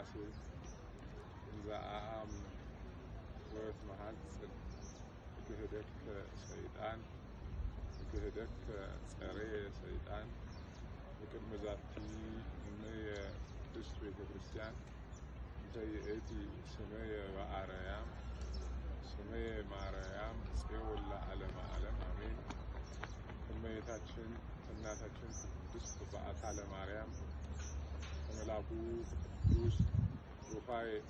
ሥላሴ እንዘ አአምን ወእትመሐፅን እክህደከ ሰይጣን እክህደከ ጸሬየ ሰይጣን በቅድመ ዛቲ እምየ ቅድስት ቤተ ክርስቲያን እንተ ይእቲ ስመየ በአርያም ስመየ ማርያም ጽዮን ለዓለመ ዓለም አሜን። እመቤታችን እናታችን ቅድስት በዓታ ለማርያም ከመልአኩ ቅዱስ ሩፋኤል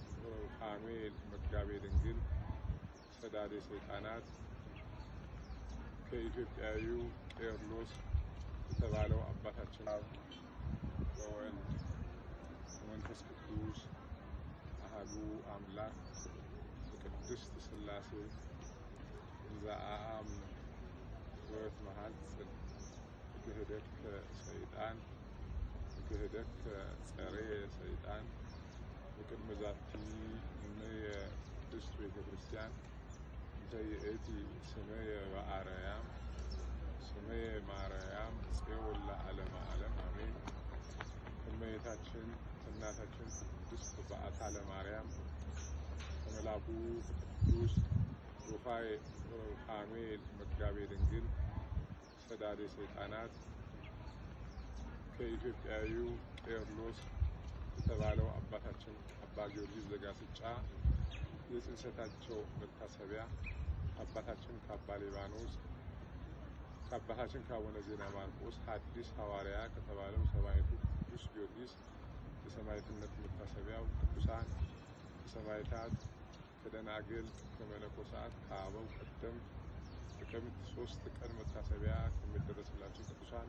መጋቤ ድንግል ሰዳዴ ሰይጣናት ከኢትዮጵያዊው ቄርሎስ የተባለው አባታችን አብ ወወልድ ወመንፈስ ቅዱስ አሐዱ አምላክ በቅድስት ሥላሴ እንዘ አአምን ወእትመሐፅን እክህደከ ሰይጣን እክህደከ ጸሬየ ሰይጣን በቅድመ ዛቲ እምየ ቅድስት ቤተ ክርስቲያን እንተ ይእቲ ስመየ በአርያም ስመየ ማርያም ጽዮን ለዓለመ ዓለም አሜን። እመቤታችን እናታችን ቅድስት በዓታ ለማርያም ከመልአኩ ቅዱስ ሩፋኤል መጋቤ ድንግል ሰዳዴ ሰይጣናት ከኢትዮጵያዊው ቄርሎስ የተባለው አባታችን አባ ጊዮርጊስ ዘጋስጫ የጽንሰታቸው መታሰቢያ አባታችን ከአባ ሊባኖስ ከአባታችን ከአቡነ ዜና ማርቆስ ሐዲስ ሐዋርያ ከተባለው ሰማዕቱ ቅዱስ ጊዮርጊስ የሰማዕትነት መታሰቢያው ቅዱሳን ከሰማዕታት ከደናግል ከመነኮሳት ከአበው ቀደምት ጥቅምት 3 ቀን መታሰቢያ ከሚደረስላቸው ቅዱሳን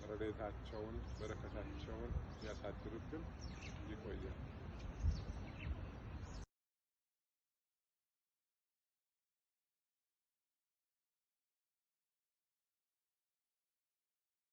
ረድኤታቸውን በረከታቸውን ያሳድርብን። ይቆያል።